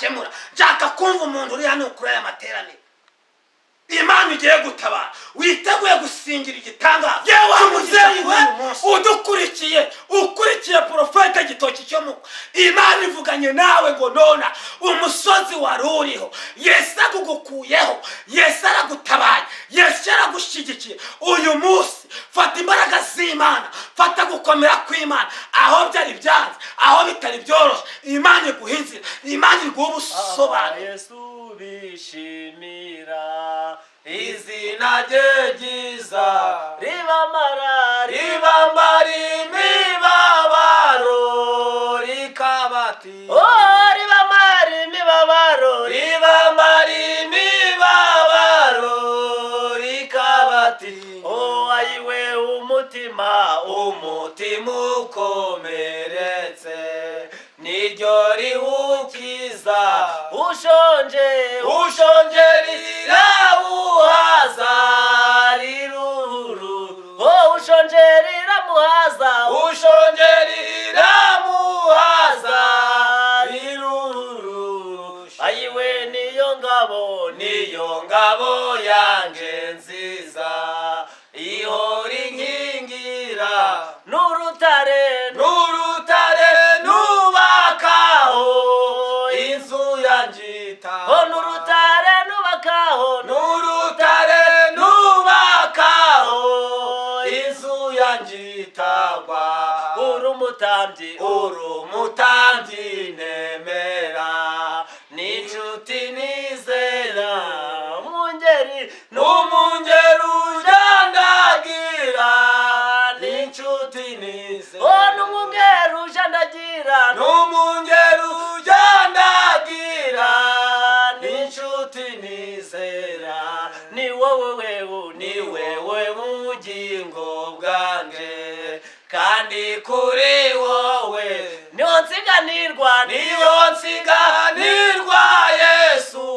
Itakemura. Nshaka kumva umuntu uri hano kuri aya materaniro Imana igiye gutabara, witeguye gusingira igitangaza. Yewe mubyeyi we udukurikiye, ukurikiye Porofete Gitoki cyo mu Imana ivuganye nawe ngo nona umusozi wari uriho, Yesu agugukuyeho, Yesu aragutabaye, Yesu aragushyigikiye. Uyu munsi fata imbaraga z'Imana, fata gukomera kw'Imana. Aho byari byanze, aho bitari byoroshye, Imana iguha inzira, Imana iguha ubusobanuro. Yesu bishimira izina rye ryiza, ribamara ribamara imibabaro rikabati. Oh, ribamara imibabaro. Ribamara imibabaro rikabati. Oh, ayiwe umutima. Umutima ukomeretse niryo riwukiza. Ushonje. Ushonje rirawuhaza riruru. Oh, ushonje riramuhaza. Ushonje riramuhaza riruru. Ayiwe niyo ngabo. Niyo ngabo yanje nziza ihora inkingira. N'urutare. N'urutare nubakaho inzu yanjye Oh, n'urutare nubakaho. N'urutare nubakaho inzu yanjye itagwa. Uri umutambyi. Uri umutambyi nemera n'inshuti nizera. Umwungeri. N'umwungeri ujandagira n'inshuti nizera. Oh, n'umwungeri ujandagira. N'umwungeri ujandagira n'inshuti nizera. Ni wowe wewe. Ni wewe bugingo bwanje, kandi kuri wowe niho nsiganirwa. Niyo nsiganirwa Yesu,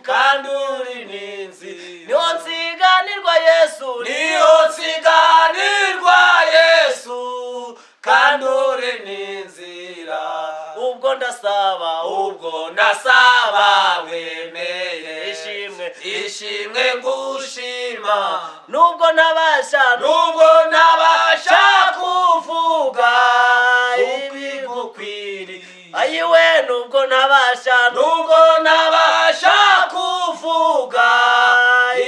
kandi uri n'inzira. Niho nsiganirwa Yesu. Niyo nsiganirwa Yesu, kandi uri n'inzira. Ubwo ndasaba. Ubwo ndasaba wemeye Ishimwe. Ishimwe ngushima. Nubwo ntabasha. Nubwo ntabasha kuvuga ibigukwiriye. Ayiwe, nubwo ntabasha. Nubwo ntabasha kuvuga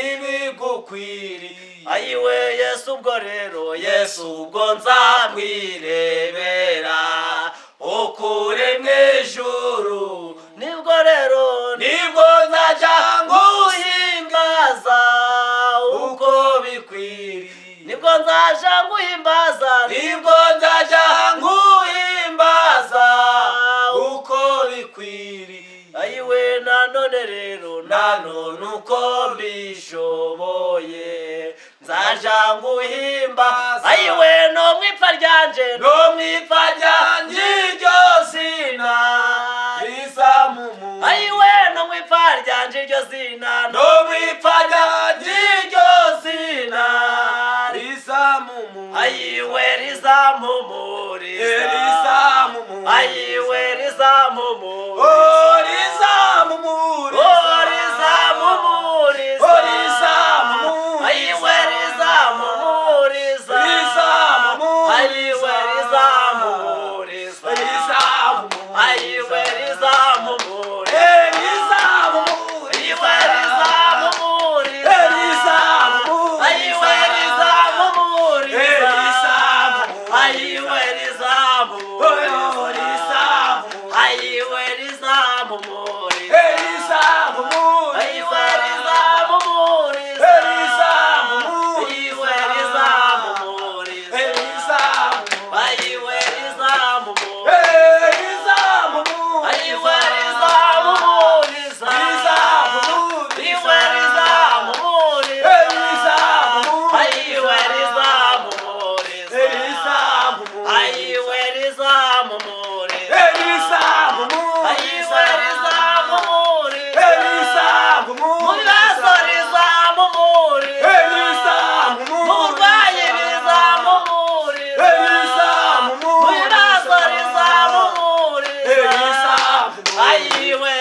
ibigukwiriye. Ayiwe Yesu, ubwo rero. Yesu, ubwo nzakwirebera ukure mu ijuru. Nibwo rero. Nibwo nzajya nguhimbaza uko bikwiriye. Nibwo nzaja nguhimbaza. Nibwo nzajya nguhimbaza uko bikwiriye. Ayiwe, nanone rero. Nanone uko mbishoboye Nzaja nguhimbaza. Ayiwe, no mu ipfa ryanje. No mu ipfa ryanjye iryo zina rizamumu. Ayiwe, no mu ipfa ryanje iryo zina. No mu ipfa ryanjye iryo zina rizamumu. Ayiwe, rizampumuriza. Rizamumu. Ayiwe, rizampumuriza. Oh, rizamumu. Oh, rizampumuriza. Oh, rizamuhumuriza. Ayiwe, rizampumuriza. Rizamuhumuriza. Ayiwe, rizampumuriza. Rizamumu. Ayiwe, rizampumuriza. Eh, rizamuhumuriza. Ayiwe, rizampumuriza. Eh, rizamuhumuriza. Ayiwe, rizampumuriza. Eh, rizamuhumuriza. Ayiwe, rizampumuriza. Oh, rizamuhumuriza. Ayiwe, rizampumuriza. Eh, rizamuhumuriza. Ayiwe, rizampumuriza. Eh, rizamuhumuriza. Ayiwe, rizampumuriza. Eh, rizamuhumuriza. Ayiwe, rizampumuriza. Eh, rizamuhumuriza. Ayiwe, rizampumuriza. Rizamuhumuriza. Ayiwe, rizampumuriza. Eh, rizamuhumuriza. Ayiwe, rizampumuriza. Eh, rizamuhumuriza. Ayiwe, rizampumuriza. Eh, rizamuhumuriza. Ayiwe, rizampumuriza. Eh, rizamuhumuriza. Mu bibazo rizampumuriza. Eh, rizamuhumuriza. Mu burwayi rizampumuriza. Eh, rizamuhumuriza. Mu bibazo rizampumuriza. Eh, rizamuhumuriza. Ayiwe.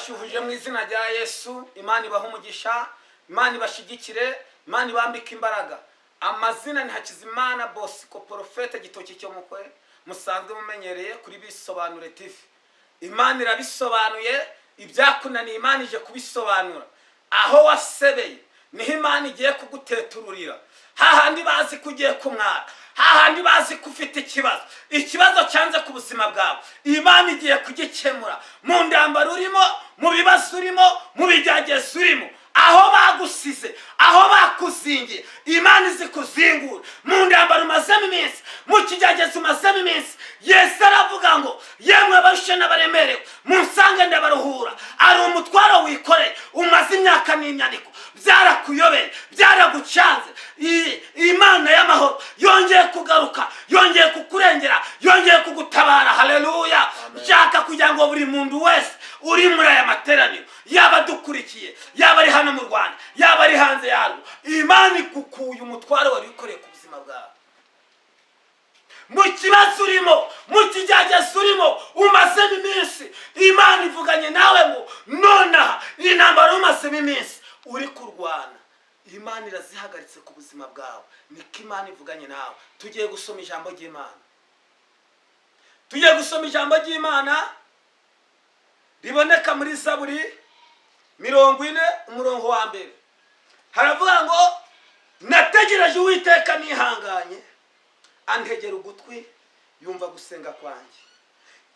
Ndabashuhuje mu izina rya Yesu. Imana ibahe umugisha, Imana ibashyigikire, Imana ibambike imbaraga. Amazina ni Hakizimana Bosco, Porofete Gitoki cyo mukwe, musanzwe mumenyereye kuri Bisobanure TV. Imana irabisobanuye. Ibyakunaniye, Imana ije kubisobanura. Aho wasebeye niho Imana igiye kugutetururira. Hahandi bazi ko ugiye kumwara, hahandi bazi ko ufite ikibazo, ikibazo cyanze ku buzima bwawe, Imana igiye kugikemura. Mu ndambaro urimo, mu bibazo urimo, mu bigeragezo urimo, aho bagusize, aho bakuzingiye, Imana izi kuzingura. Mu ndambaro umazemo iminsi, mu kigeragezo umazemo iminsi, Yesu aravuga ngo: "Yemwe abarushe n'abaremerewe, munsange ndabaruhura." Ari umutwaro wikoreye umaze imyaka n'imyaniko, byarakuyobeye, byaragucanze. Imana y'amahoro yongeye kugaruka, yongeye kukurengera, yongeye kugutabara. Haleluya! Nshaka kugira ngo buri muntu wese uri muri aya materaniro, yaba adukurikiye, yaba ari hano mu Rwanda, yaba ari hanze yarwo, Imana igukuye umutwaro wari wikoreye ku buzima bwawe. Mu kibazo urimo, mu kigeragezo urimo umazemo iminsi, Imana ivuganye nawe ngo nonaha intambara umazemo iminsi uri kurwana, Imana irazihagaritse ku buzima bwawe. Niko Imana ivuganye nawe. Tugiye gusoma ijambo ry'Imana, tugiye gusoma ijambo ry'Imana riboneka muri Zaburi 40, umurongo wa mbere. Haravuga ngo: "Nategereje Uwiteka nihanganye, antegera ugutwi, yumva gusenga kwanjye.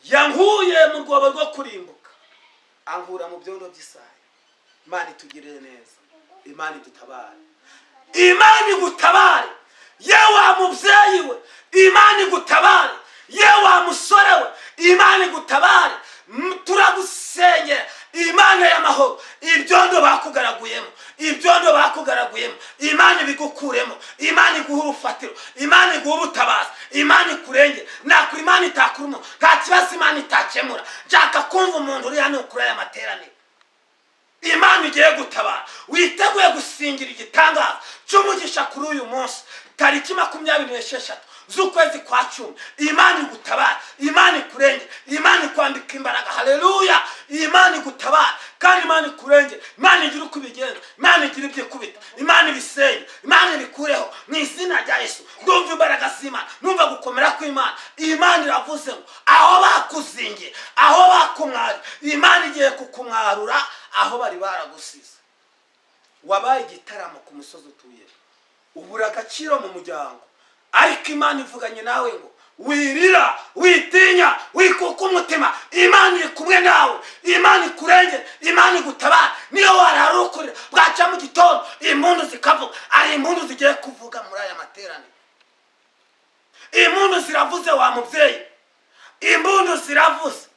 Yankuye mu rwobo rwo kurimbuka, ankura mu byondo by'isayo." Imana itugirire neza, Imana idutabare, Imana igutabare. Ye wa mubyeyi we, Imana igutabare. Ye wa musore we, Imana igutabare. Turagusengera Imana y'amahoro, ibyondo bakugaraguyemo, ibyondo bakugaraguyemo, Imana ibigukuremo. Imana iguha urufatiro, Imana iguha ubutabazi, Imana ikurengere. Nakura Imana itakurimo, nta kibazo Imana itakemura. Nshaka kumva umuntu uri hano kuri aya materaniro Imana igiye gutabara, witeguye gusingira igitangaza cy'umugisha kuri uyu munsi, tariki 26 z'ukwezi kwa 10. Imana igutabara, Imana ikurengere, Imana ikwambika imbaraga. Haleluya! Imana igutabara kandi Imana ikurengere. Imana igira uko ibigenza, Imana igira ibyo ikubita, Imana ibisenye, Imana ibikureho mu izina rya Yesu. Ndumva imbaraga z'Imana, numva gukomera kw'Imana. Imana iravuze ngo aho bakuzingiye, aho bakumwari, Imana igiye kukumwarura aho bari baragusize. Wabaye igitaramo ku musozi utuye, ubura agaciro mu muryango, ariko Imana ivuganye nawe ngo wirira, witinya, wikuka umutima. Imana iri kumwe nawe. Imana ikurengere, Imana igutabara. Niyo warara ukurira, bwacya mu gitondo impundu zikavuga. Ari impundu zigiye kuvuga muri aya materaniro. Impundu ziravuze, wa mubyeyi, impundu ziravuze.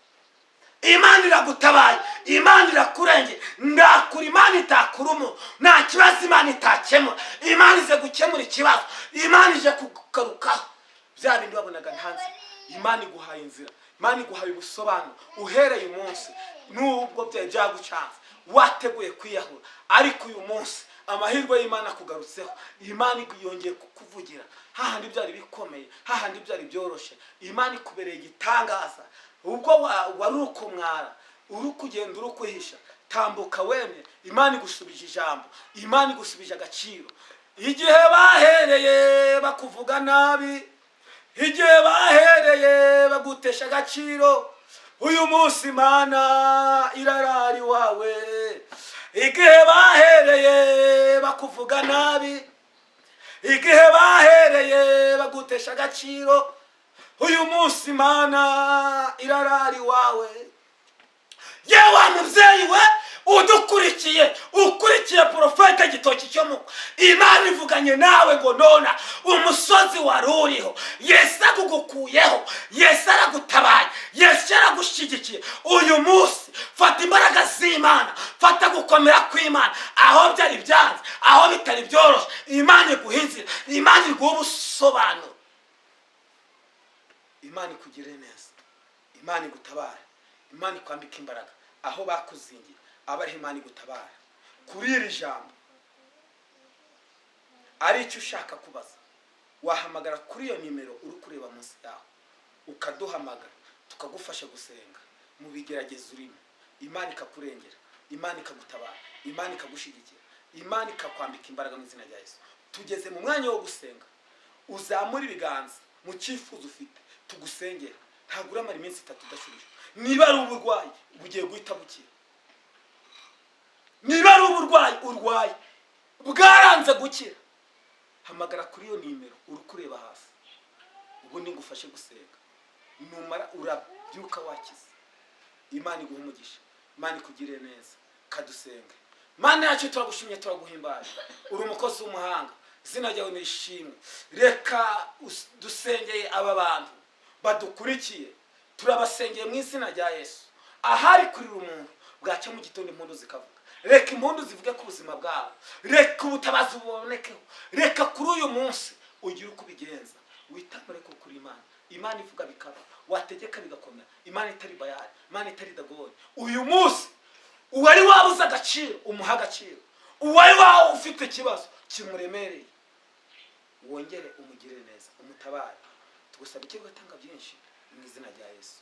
Imana iragutabaye, Imana irakurengera. Ndakura Imana itakura umuntu, nta kibazo Imana itakemura. Imana ize gukemura ikibazo, Imana ije kugarukaho bya bindi wabonaga nta nzira. Imana iguhaye inzira, Imana iguhaye ubusobanuro. Uhereye umunsi, nubwo byari byagucanze, wateguye kwiyahura, ariko uyu munsi amahirwe y'Imana akugarutseho. Imana yongeye kukuvugira hahandi byari bikomeye, hahandi byari byoroshye. Imana ikubereye igitangaza. Ubwo wari ukumwara, uri kugenda uri kwihisha, tambuka wemye. Imana igusubije ijambo, Imana igusubije agaciro. Igihe bahereye bakuvuga nabi, igihe bahereye bagutesha agaciro, uyu munsi Imana irarara iwawe. Igihe bahereye bakuvuga nabi, igihe bahereye bagutesha agaciro, uyu munsi Imana irarara iwawe. Yewe wa mubyeyi we udukurikiye, ukurikiye Porofete Gitoki cyo mu, Imana ivuganye nawe ngo nona umusozi wari uriho, Yesu agugukuyeho. Yesu aragutabaye, Yesu aragushyigikiye. Uyu munsi fata imbaraga z'Imana, fata gukomera kw'Imana. Aho byari byanze, aho bitari byoroshye, Imana iguha inzira, Imana iguha ubusobanuro. Imana ikugirire neza, Imana igutabare, Imana ikwambika imbaraga. Aho bakuzingiye aba ariho Imana igutabara. Kuri iri jambo, ari icyo ushaka kubaza, wahamagara kuri iyo nimero uri kureba munsi yaho, ukaduhamagara tukagufasha gusenga mu bigeragezo urimo. Imana ikakurengera, Imana ikagutabara, Imana ikagushyigikira, Imana ikakwambika imbaraga mu izina rya Yesu. Tugeze mu mwanya wo gusenga. Uzamure ibiganza mu cyifuzo ufite, tugusengera. Ntabwo uramara iminsi 3 udashubije. Niba ari uburwayi, bugiye guhita bukira. Niba ari uburwayi urwaye bwaranze gukira, hamagara kuri iyo nimero uri kureba hasi, ubundi ngufashe gusenga. Numara urabyuka wakize. Imana iguhe umugisha, Imana ikugirire neza. Kadusenge. Mana yacu, turagushimye, turaguhimbaje, uri umukozi w'umuhanga, izina ryawe nishimwe. Reka dusengeye aba bantu badukurikiye, turabasengeye mu izina rya Yesu. Ahari kurira umuntu, bwacya mu gitondo impundu zikavuga. Reka impundu zivuge ku buzima bwabo, reka ubutabazi bubonekeho. Reka kuri uyu munsi ugire uko ubigenza, witamure ko kuri Imana. Imana ivuga bikaba, wategeka bigakomera, Imana itari Bayali, Imana itari Dagoni. Uyu munsi uwari wabuze agaciro umuha agaciro, uwari wawe ufite ikibazo kimuremereye wongere umugirire neza, umutabare. Tugusaba icyo ugatanga byinshi mu izina rya Yesu.